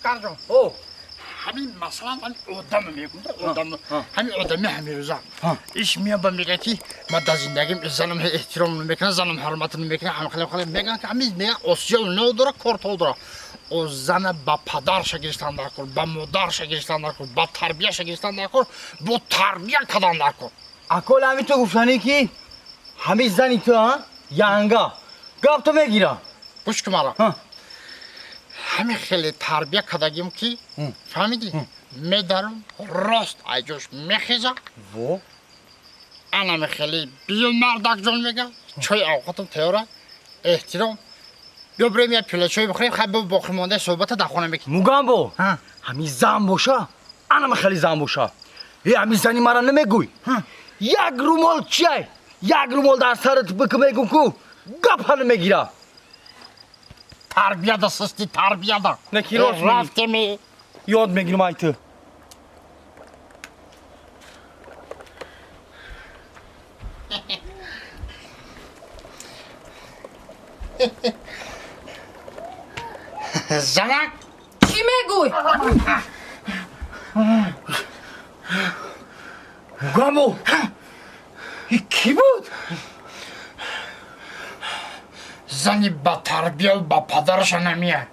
Шукарҷон, ҳамин масалан ман одам мегум, одам, ҳамин одами ҳамирӯза иш мея ба мега, ки ман дар зиндагим занам эҳтиром намекунам, занам ҳурмат намекунам, ҳам хеле хеле меган, ки ҳамин мега осиё надора, кор дора. О зана ба падарша гирифтан даркор, ба модарша гирифтан даркор, ба тарбияша гирифтан даркор, бо тарбия кадан даркор. Акол, ҳамин ту гуфтанӣ, ки ҳамин зани ту янга гап ту мегира. Гӯш ку мара, ҳамин хеле тарбия кардагим, ки фаҳмидӣ, медарам, рост айҷош мехеза. Во. Анами хеле биё, мардакҷон, мега, чой авқотам тайёра, эҳтиром, биё бирем, як пиёла чой бихӯрем. Хай, боқӣ мондаи суҳбата дар хона мекунем. Мугамбо, ҳамин зан боша, анама хеле зан боша. Э, ҳамин зани мара намегӯй, як румол чай, як румол дар сарат бикӣ, мегум ку, гапа намегира. Тарбияда систи, тарбияда. Не, ки рост. Рафтеми. Ёд мегирам ай ту. Занак. Чӣ мегӯй? Мугамбо, кӣ буд? Зани ба тарбия ба падараша намеяд.